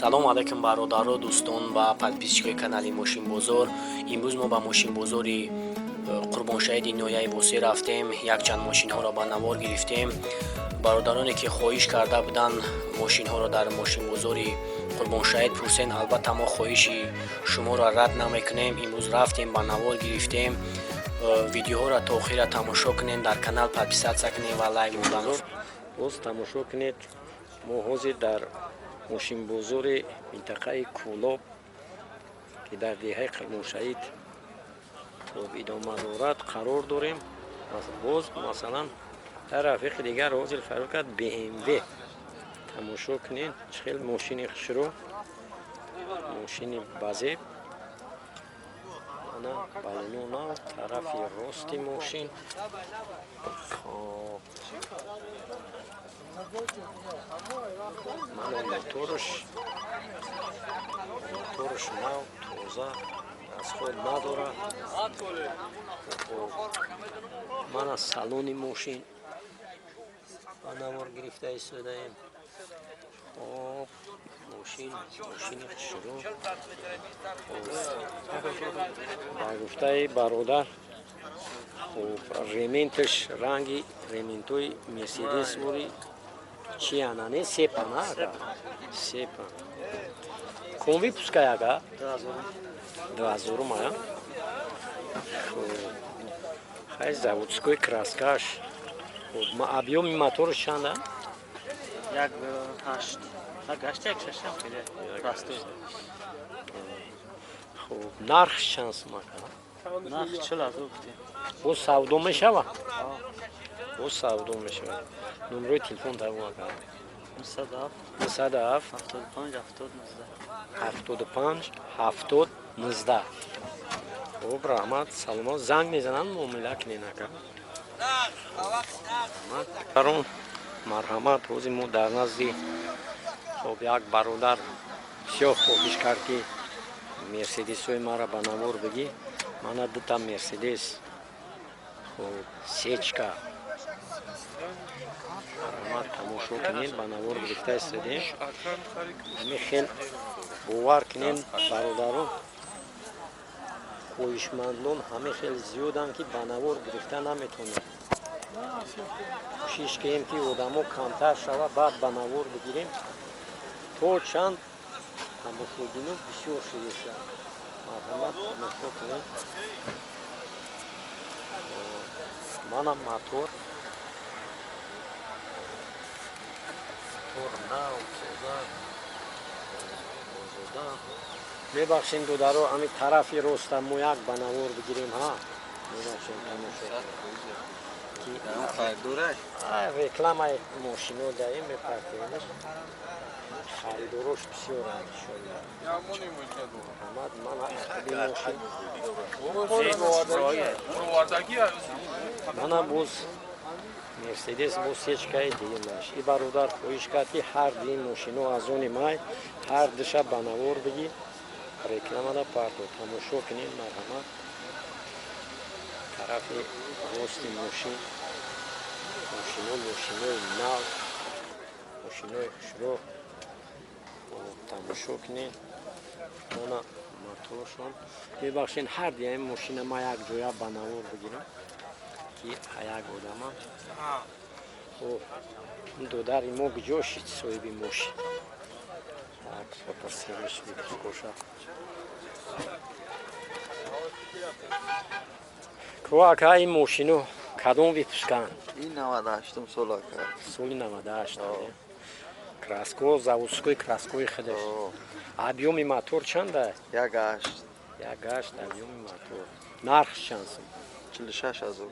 Салом алайкум, бародаро, дӯстон ва подписчикои канали Мошинбозор. Имрӯз мо ба мошинбозори Қурбоншаҳиди ноҳияи Восеъ рафтем, якчанд мошинҳоро ба навор гирифтем. Бародароне, ки хоҳиш карда буданд, мошинҳоро дар мошинбозори Қурбоншаҳид пурсен, албатта, мо хоҳиши шуморо рад намекунем. Имрӯз рафтем, ба навор гирифтем. Видеоҳоро то охира тамошо кунем, дар канал подписаться кунем ва лайк мондан. Боз тамошо кунед, мо ҳозир дар мошинбозори минтақаи Кӯлоб, ки дар деҳаи Қурбоншаҳид идома дорад, қарор дорем. Боз, масалан, дар рафиқи дигар ҳозир фарёд кард БМВ. Тамошо кунед, чӣ хел мошини хушрӯ, мошини базеб. Ана балоно нав, тарафи рости мошин. Хоб, мана моторш, моторш нав, тоза, расход надорад. Мана салони мошин ба навор гирифта истодаем. Хоб, мошин, мошини хушрӯ. Ба гуфтаи бародар, хоб, ременташ ранги рементҳои Мерседес бори чи ана не, сепа на, ага, сепа. Кадом выпускай, ага? 2000-ум ая. Хай, заводской краскаш. Объёми моторш чанда? Як ҳашт, як ҳашт, як шашам, хеле простой. Хуб, нарх чанд сум, ака? Нарх 40 000 гуфтем. Боз савдо мешава, боз савдо мешава. Номерои телефон тавон, ака? 907. 907. 75 70 19. 75 70 19. Хуб, раҳмат, саломат. Занг мезананд, муомила кунен, ака. Барон, марҳамат. Ҳозир мо дар назди, хоб, як бародар бисёр хоҳиш кард, ки мерседесҳои маро ба навор бигӣ. Мана дута Мерседес, хоб, сечка. Марҳамат, тамошо кунед, ба навор гирифта истодем. Ҳамин хел, бовар кунем, бародарон, хоҳишмандон ҳамин хел зиёданд, ки ба навор гирифта наметонем. Кӯшиш кунем, ки одамо камтар шава, баъд ба навор бигирем, то чанд тамошобино бисёр шудеша. Марҳамат, тамошо кунем. Манам мотор, мотор нав, тоза, озода. Мебахшем, додаро, ами тарафи роста мо як ба навор бигирем. Ҳа, мебахшем, тамошо. Рекламаи мошино даем, мепартемаш, харидорош бисёранд. Марҳамат, ман ақиби мошин. Мана боз Мерседес, бо сечкаи дуюмаш. И бародар хоҳиш кард, ки ҳар дуи мошино аз они май, ҳар душа ба навор бигӣ, рекламада парто. Тамошо кунед, марҳамат, тарафи рости мошин. Мошино, мошинои нав, мошинои хушрӯ, тамошо кунед. Мона моторшон. Мебахшед, ҳар дуяи мошина ма як ҷоя ба навор бигирам, ки як одама. Додари мо куҷо шид, соҳиби мошин? Так, фотосервис выпускоша ко. Ака, ин мошино кадом выпусканд? Ин 98-ум сол, ака. Соли 98. Краско заводской, краскои худаш. Объёми мотор чанда? Як ҳашт. Як ҳашт объёми мотор. Нарх чанд сум? 46 000.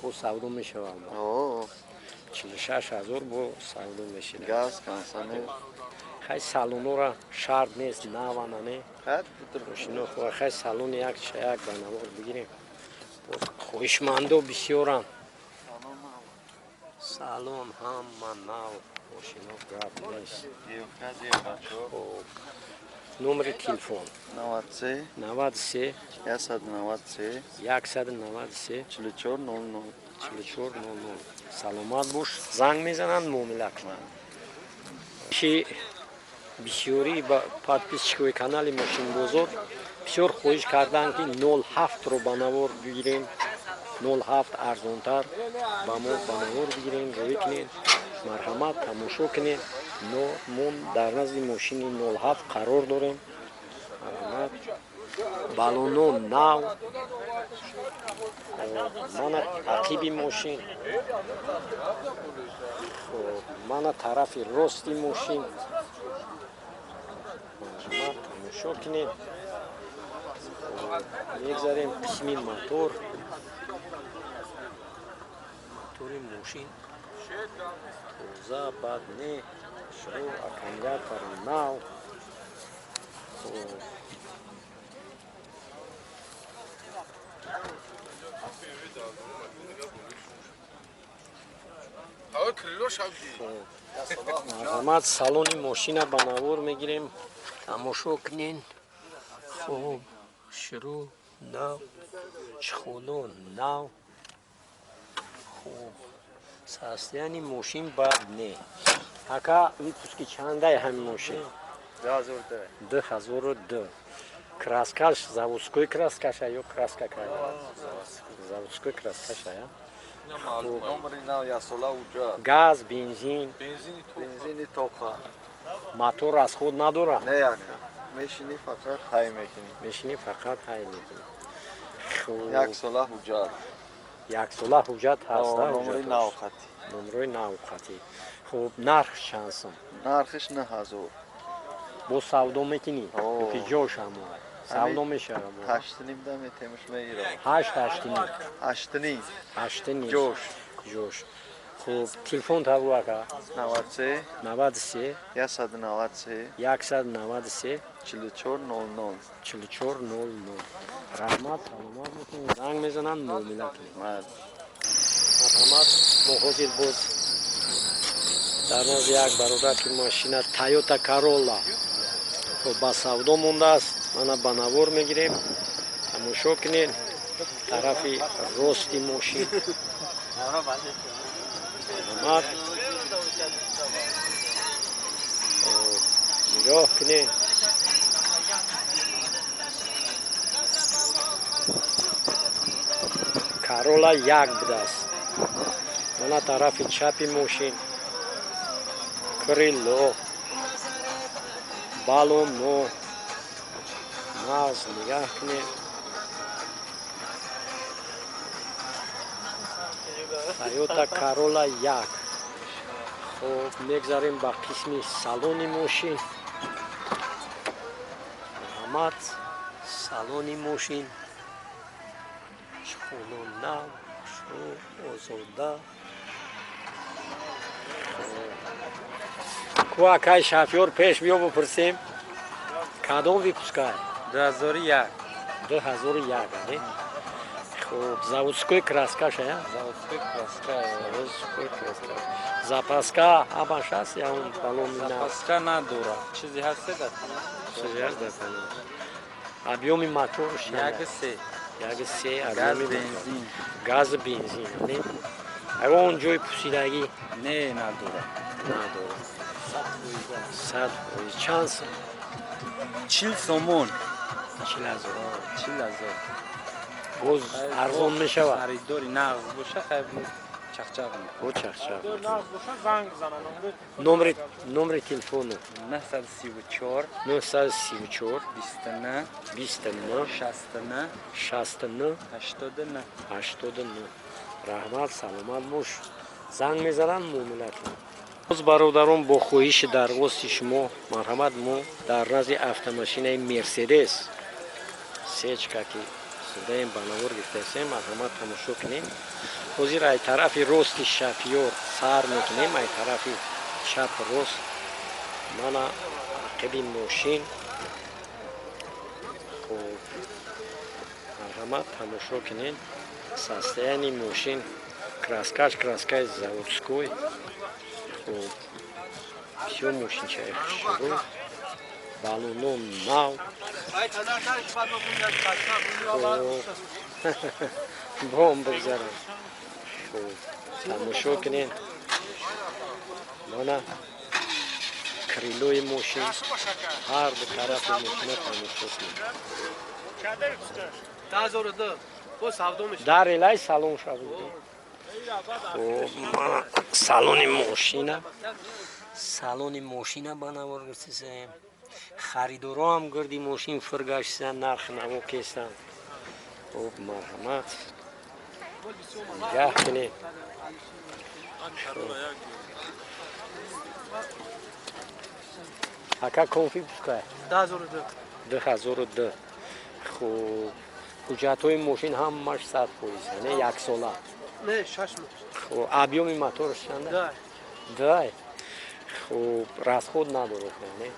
Бо савдо мешавад? 46 000 бо савдо мешавад. Газ, кондиционер. Хай, салонора шарт нест, навана не, мошино. Хай, салони як чаяк ба навор бигирем, хоҳишмандо бисёранд. Салон ҳама нав, мошино гап нест. Номери телефон? 93. 93. 193. 193. 44 00. 44 00. Саломат бош, занг мезананд, муомила кунанд. Чи Бисёрии подписчикои канали Мошинбозор бисёр хоҳиш карданд, ки 07-ро ба навор бигирем, 07 арзонтар ба мо ба навор бигирем, рӯй кунем. Марҳамат, тамошо кунем. Мо дар назди мошини 07 қарор дорем. Марҳамат, балоно нав. Мана ақиби мошин, мана тарафи рости мошин. Марҳамат, тамошо кунед. Мегзарем қисми мотор. Мотори мошин тоза, бад не, шурӯъ, аккумулятори нав. Хоб. Марҳамат, салони мошина ба навор мегирем, тамошо кунен. Хуб, шурӯъ, нав, чехоло нав. Хуб, состояние мошин бад не. Ака, выпуски чандай ҳамин мошин? 2002. 2002. Краскаш заводской краскаша ё краска карда? Заводской краскаша я. Номери нав, яксола ҳуҷҷат. Газ, бензин? Бензини тоқа. Мотор расход надорад? Не, яка. Мешини, фақат ҳай мекунӣ. Мешини, фақат ҳай мекунӣ. Хуб. Яксола ҳуҷҷат. Яксола ҳуҷҷат ҳаст? Номери навқатӣ. Номерои навқатӣ. Хуб, нарх чанд сум? Нархиш 9000. Бо савдо мекунӣ? О. Ёки ҷош ҳамоай савдо мешавад? 8,5 да метемш, мегирам. Ҳашт, ҳаштиним? 8,5. 8,5. Ҷош. Ҷош. Хуб, телефон табу, ака. 93. 93. 193. 193. 44 00. 44 00. Раҳмат, саломат бошед. Занг мезананд, муомила кунед. Мард. Марҳамат, мо ҳозир боз дар назди як бародар, ки машина Тойота Королла, хуб, ба савдо мондааст. Мана ба навор мегирем, тамошо кунед. Тарафи рости мошин. Марҳамат, нигоҳ кунед. Королла як будааст. Мана тарафи чапи мошин, крыло, балоно нағз, нигаҳ кунед. Тойота Королла як. Хуб, мегзарем ба қисми салони мошин. Марҳамат, салони мошин, чхоло нав, шу озода. Ку акай шофёр, пеш биё, бипурсем, кадом выпускай? 2001. 2001, не? Хуб, заводской краскаша я? Заводской краска. Заводской краска. Запаска ҳамаш ҳаст я он балони нав? Запаска надора. Чизи ҳаст дар пана. Чизи ҳаст дар пана. Объёми моторш? 1,3. 1,3. Газ, Объёми мотор. бензин. Газ, бензин, не? Ягон ҷои пусидагӣ? Не, надора. Надорад. 100%. Чанд сум? 40 сомон. 40 000? 40 000. Боз арзон мешавад? Харидори нағз боша, хайр, чақчақ мекунад. Бо чақчақ. Номери телефону? 934. 934. 29. 29. 69. 69. 89. 89. Раҳмат, саломат бош. Занг мезананд, муомила кунанд. Боз, бародарон, бо хоҳиши дархости шумо, марҳамат, мо дар назди автомашинаи Мерседес сечка, ки судаем, ба навор гирифтаистем. Марҳамат, тамошо кунем. Ҳозир ай тарафи рости шофёр сар мекунем, ай тарафи чап, рост. Мана ақиби мошин. Хуб, марҳамат, тамошо кунед. Состояние мошин, краскаш краскаи заводской. Хуб, бисёр мошинчаи хушрӯ, балоно нав. Хуб, бом бигзарам. Хуб, тамошо кунед. Мана Крылои мошин, ҳар ду тарафи мошина тамошо кунед. Дар элай салон шавед. Хоб, мана салони мошина, салони мошина ба навор гирифтесем. Харидоро ҳам гирди мошин фиргаштан, нарх наво кестан. Хоб, марҳамат, нигаҳ кунед. Ака, конфи пускай? 2002. Хуб, ҳуҷҷатҳои мошин ҳамаш 100%, яъне яксола? Не, 6 моҳ. Хуб, объёми мотораш чанда? Да. Дай. Хуб, расход надорад, яъне?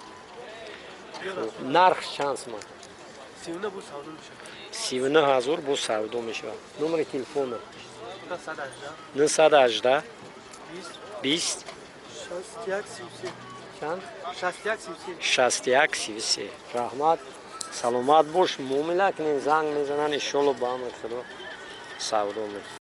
Хуб, нарх чанд суман? 39 бу савдо мешавад. 39 000 бо савдо мешавад. Номери телефона? 918. 918. 20. 20. 61 33. Чанд? 61 33. 61 33. Раҳмат, саломат бош. Муомила кунед, занг мезананд, иншолло, ба амри Худо савдо мекунед.